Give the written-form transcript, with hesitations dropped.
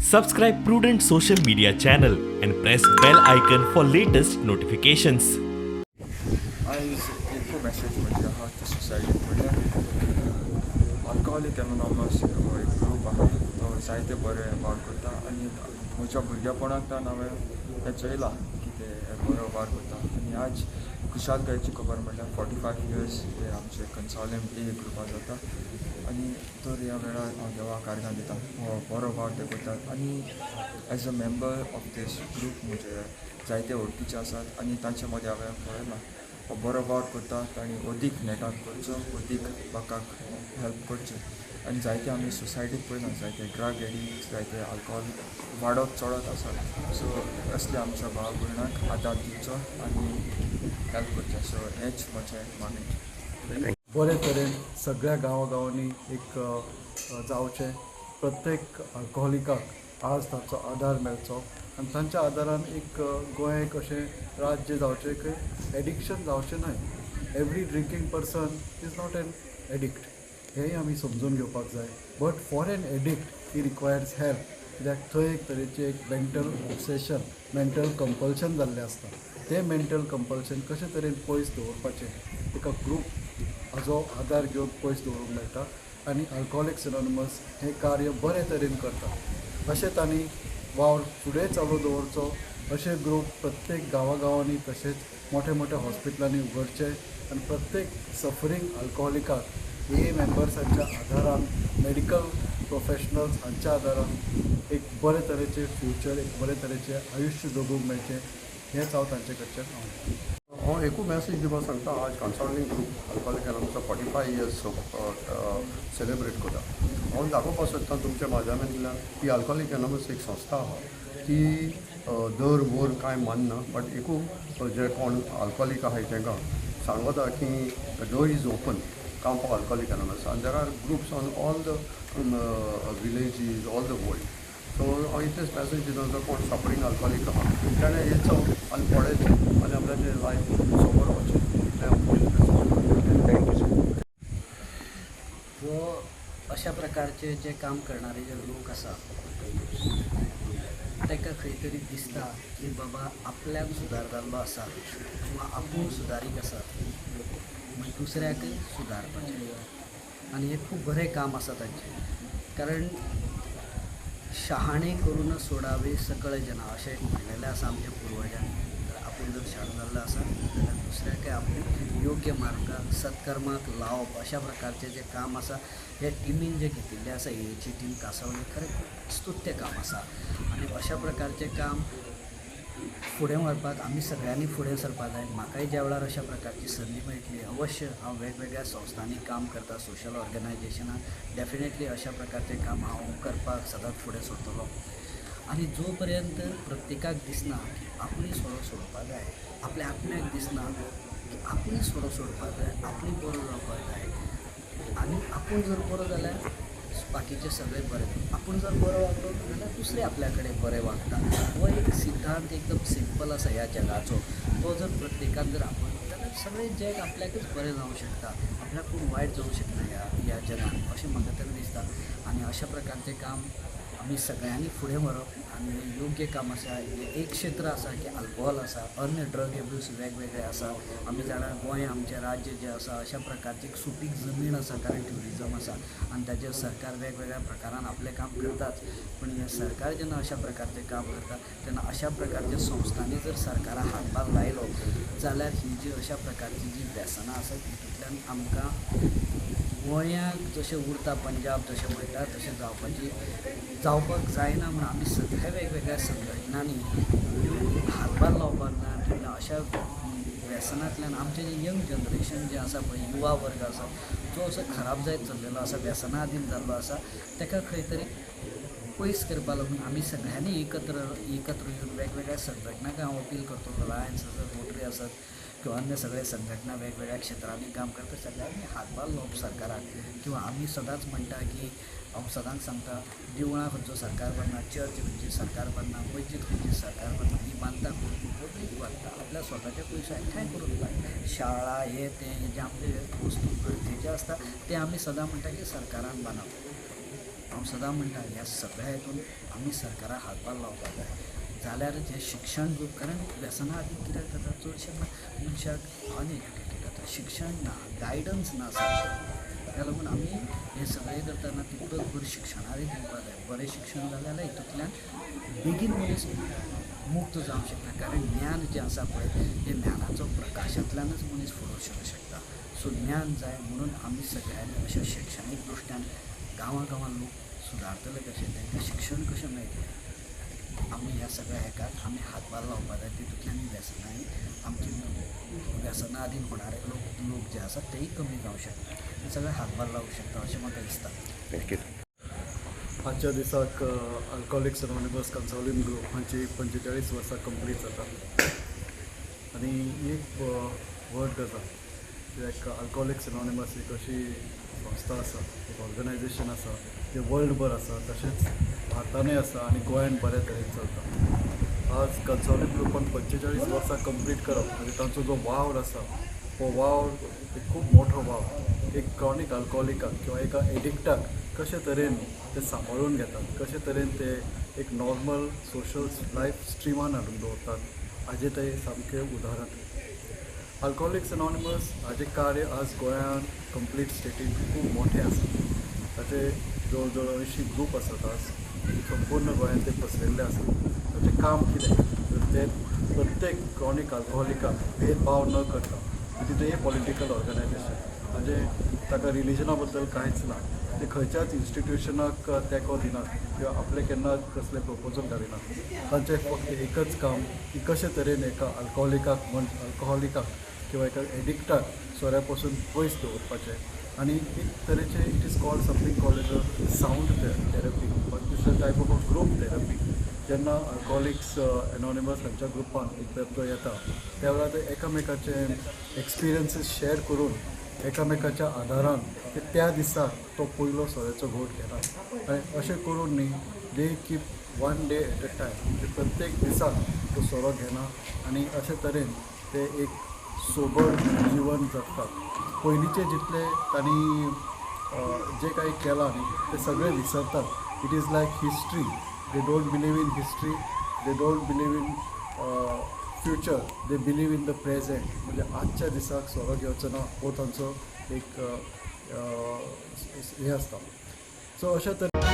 Subscribe Prudent Social Media channel and press bell icon for latest notifications. आयज एकू message म्हणजे आहा ती सोसायटीक, म्हणल्यार अल्कोहोलीक एनोनॉमस हो एक ग्रूप आहा, तो जायते बरे वावर करता आनी म्हज्या भुरगेपणांत हांवें हें चोयलां की ते बरो वावर करता. आनी आज खुशालकायेची खबर म्हणल्यार 45 इयर्स हे आमचे कंसावलेम ए ग्रुपा जाता आनी तर ह्या वेळार हांव देवाक आर्गां दिता, हो बरो वावर ते करतात. आनी as a member of this group म्हजे जायते वळखीचे आसात आनी तांचे मदें हांवें पळयलां, हो बरो वावर करता. तांणी अदीक नेटान करचो, अदीक लोकांक हेल्प करचें. आनी जायते आमी सोसायटीक पळयना, जायते ड्रग एडिक्ट, जायते आल्कोहोल वाडत चडत आसात. सो असले आमच्या भाव भयणाक आदार दिवचो आनी हेल्प करचें. सो हेंच म्हजें मागणें. बरे तरेन सगळ्या गांवागांवांनी एक जावचें, प्रत्येक अल्कोहोलिकाक आज तांचो आदार मेळचो आनी तांच्या आदारान एक गोंय एक अशें राज्य जावचें की एडिक्शन जावचें न्हय. Every drinking person is not an addict हेंय आमी समजून घेवपाक जाय, but for an addict he requires help, कित्याक थंय एक तरेचें एक मेंटल ऑब्सेशन, मेंटल कंपल्शन जाल्लें आसता. तें मेंटल कंपल्शन कशें तरेन पयस दवरपाचें, एका ग्रूप हाजो आदार घेवन पयस दवरूंक मेळटा आनी अल्कोहोलिक्स एनॉनिमस हें कार्य बरे तरेन करता. अशें तांणी वावर फुडें चालू दवरचो. अशे ग्रूप प्रत्येक गांवागांवांनी तशेंच मोठ्या मोठ्या हॉस्पिटलांनी उगडचे आनी प्रत्येक सफरींग अल्कोहोलिकाक ए मेंबर्सांच्या आदारान, मेडिकल प्रोफेशनल्स हांच्या आदारान एक बरे तरेचें फ्युचर, एक बरे तरेचें आयुश्य जगूंक मेळचें, हेंच हांव तांचे कडच्यान हांव हांव एकू मॅसेज दिवपाक सांगता. आज कंसावलीम ग्रूप अल्कोहोलिक एनॉनिमसाचो 45 इयर्स सेलिब्रेट करता. हांव दाखोवपाक सोदता तुमच्या माध्यमांतल्यान की अल्कोहोलिक एनॉनिमस एक संस्था आहा, ती दर वर कांय मानना, बट एकू जे कोण अल्कोहोलिक आहाय तांकां सांगता की door is open, come for Alcoholic Anonymous, and there are groups on all the villages, all the world. So हांव इतलेंच मॅसेज दिता, जो कोण सफरींग अल्कोहोलिक आहा ताणें येचो आनी पळयचें आनी आपल्याचें लायफ सोबर वचचें, इतलें हांव message. Thank you sir. व अशा प्रकारचे जे काम करणारे जे लोक आसा, ताका खंय तरी दिसता की बाबा आपल्याक सुदार जाल्लो आसा किंवा आपूण सुदारीक आसा, मागीर दुसऱ्याकय सुदारपाचें. आनी हें खूब बरें काम आसा तांचें, कारण शहाणे करून सोडावे सकळ जना अशें एक म्हणलेलें आसा आमच्या पुर्वजांनी. तर आपूण जर शाणो जाल्लो आसा जाल्यार दुसऱ्याकय आपूण योग्य मार्गाक, सत्कर्माक लावप, अशा प्रकारचें जें काम आसा हे टिमीन जें घेतिल्लें आसा, एएची टीम कांसावले, खरें खूब स्तुत्य काम आसा. आनी अशा प्रकारचें काम फुडें व्हरपाक आमी सगळ्यांनी फुडें सरपाक जाय. म्हाकाय ज्या वेळार अशा प्रकारची संदी मेळटली, अवश्य हांव वेगवेगळ्या संस्थांनी काम करता, सोशल ऑर्गनायजेशनान, डेफिनेटली अशा प्रकारचें काम हांव करपाक सदांच फुडें सरतलो. आनी जो पर्यंत प्रत्येकाक दिसना की आपणें सोरो सोडपाक जाय, आपल्या आत्म्याक दिसना की आपणें सोरो सोडपाक जाय, आपणें बरो जावपाक जाय, आनी आपूण जर बरो जाल्यार बाकीचे सगळे बरे, आपूण जर बरो वागलो जाल्यार दुसरे आपल्या कडेन बरे वागता, हो एक सिद्धांत एकदम सिंपल आसा ह्या जगाचो. तो जर प्रत्येकान जर आपणायलो जाल्यार सगळें जग आपल्याकच बरें जावंक शकता, आपल्याक कोण वायट जावंक शकना ह्या ह्या जगान, अशें म्हाका तरी दिसता. आनी अशा प्रकारचें काम आमी सगळ्यांनी फुडें व्हरप आनी हें योग्य काम आसा. हें एक क्षेत्र आसा की आल्कोहोल आसा, अन्य ड्रग एब्यूज वेगवेगळे आसा. आमी जाणा, गोंय आमचें राज्य जें आसा, अशा प्रकारची एक सुपीक जमीन आसा, कारण ट्युरिजम आसा आनी ताजेर सरकार वेगवेगळ्या प्रकारान आपलें काम करताच. पूण हें सरकार जेन्ना अशा प्रकारचें काम करता तेन्ना अशा प्रकारच्या संस्थांनी जर सरकारान हातभार लायलो जाल्यार ही जी अशा प्रकारची जी व्यसनां आसा, तितूंतल्यान आमकां गोंयाक जशें उरता पंजाब जशें म्हणटा तशें जावपाची जावपाक जायना म्हूण आमी सगळ्या वेगवेगळ्या संघटनांनी हातभार लावपाक जाय. आनी अशा व्यसनांतल्यान आमचें जें यंग जनरेशन जें आसा पळय, युवा वर्ग आसा, जो असो खराब जायत चल्लेलो आसा, व्यसना अधीन जाल्लो आसा, ताका खंय तरी पयस करपा लागून आमी सगळ्यांनी एकत्र एकत्र येवन वेगवेगळ्या संघटनांक हांव अपील करतलो, लायन्स आसत, रोटरी आसत किंवा अन्य सगळे संघटना वेगवेगळ्या क्षेत्रांनी काम करता, सगळ्यांनी हातभार लावप सरकाराक. किंवा आमी सदांच म्हणटा की हांव सदांच सांगता, देवळां खंयचो सरकार बांदना, चर्च खंयची सरकार बांदना, मस्जीद खंयची सरकार बांदना. ही बांदता कोण? पब्लीक बांदता, आपल्या स्वताचे पयशे एकठांय करून बांदता. शाळा हे तें जे आमचे वस्तू गरजेचे आसता ते आमी सदां म्हणटा की सरकारान बांदप. हांव सदां म्हणटा ह्या सगळ्या हितून आमी सरकाराक हातभार लावपाक जाय, जाल्यारच हें शिक्षण ग्रूप, कारण व्यसना आदी कित्याक जाता, चडशे मनशाक अनएज्युकेटेड जाता, शिक्षण ना, गायडन्स ना सरकार. ताका लागून आमी हें सगळें करतना तितलोच बरें शिक्षणाकय दिवपाक जाय. बरें शिक्षण जालें जाल्यार हितूंतल्यान बेगीन मनीस मुक्त जावंक शकता, कारण ज्ञान जें आसा पळय तें ज्ञानाचो प्रकाशांतल्यानच मनीस फुडें सरूंक शकता. सो ज्ञान जाय म्हणून आमी सगळ्यांनी अशें शिक्षणीक दृश्ट्यान गांवां गांवान लोक सुदारतले कशें, तांकां शिक्षण कशें मेळटलें, आमी ह्या सगळ्या हेकाक आमी हातभार लावपाक जाय. तितूंतल्यान व्यसनांय आमची व्यसना आदीन होणारे लोक जे आसात तेय कमी जावंक शकता, सगळे हातभार लावंक शकता अशें म्हाका दिसता. Thank you. आजच्या दिसाक अल्कोहोलिक्स अनॉनिमस कन्सोलिंग ग्रूप हांची 45 वर्सां कंप्लीट जाता आनी एक व्हड गजाल कित्याक अल्कोहोलिक्स अनॉनिमस एक अशी संस्था आसा, एक ऑर्गनायजेशन आसा जें वर्ल्डभर आसा, तशेंच भारतानूय आसा आनी गोंयान बऱ्या तरेन चलता. आज कन्सोलिंग ग्रुपान 45 वर्सां कंप्लीट करप म्हणजे तांचो जो वावर आसा हो वावर एक खूब मोठो वावर, एक क्रॉनीक अल्कोहोलिकाक किंवा एका एडिक्टाक कशे तरेन ते सांबाळून घेतात, कशे तरेन ते एक नॉर्मल सोशल लायफ स्ट्रिमान हाडून दवरतात हाजें तें सामकें उदाहरण. अल्कोहोलिक्स अनॉनिमस हाजें कार्य आज गोंयांत कंप्लीट स्टेटीन खूब मोठें आसा. ताचे जवळ जवळ 80 ग्रूप आसात आज संपूर्ण गोंयांत ते पसरिल्ले आसात. ताचें काम कितें तर ते प्रत्येक क्रॉनीक अल्कोहोलिकाक भेदभाव न करता, it is a political organisation, म्हणजे ताका रिलिजना बद्दल कांयच ना, ते खंयच्याच इन्स्टिट्युशनाक तेंको दिनात किंवा आपले केन्ना कसलें प्रपोजल घालिनात. तांचें फक्त एकच काम की कशे तरेन एका अल्कोहोलिकाक अल्कोहोलिकाक किंवा एका एडिक्टाक सोऱ्या पसून पयस दवरपाचें आनी एक तरेचें it is called something called as a sound therapy or it's a type of a group therapy. जेन्ना अल्कोहोलिक्स एनॉनिमस हांच्या ग्रुपान एक बेबदो येता त्या वेळार ते एकामेकाचे एक्सपिरियन्सीस शेअर करून एकामेकाच्या आदारान ते त्या दिसाक तो पयलो सोऱ्याचो घोट घेतात आनी अशें करून न्ही they keep one day at a time, म्हणजे प्रत्येक दिसाक तो सोरो घेना आनी अशे तरेन ते एक सोबर जिवन जगतात. पयलींचे जितले तांणी जे काही केलां न्ही ते सगळें विसरतात. It is like history, they don't believe in history, they don't believe in future, they believe in the present. म्हणजे आजच्या दिसाक सोरो घेवचो ना हो तांचो एक हें आसता. सो अशा तरेन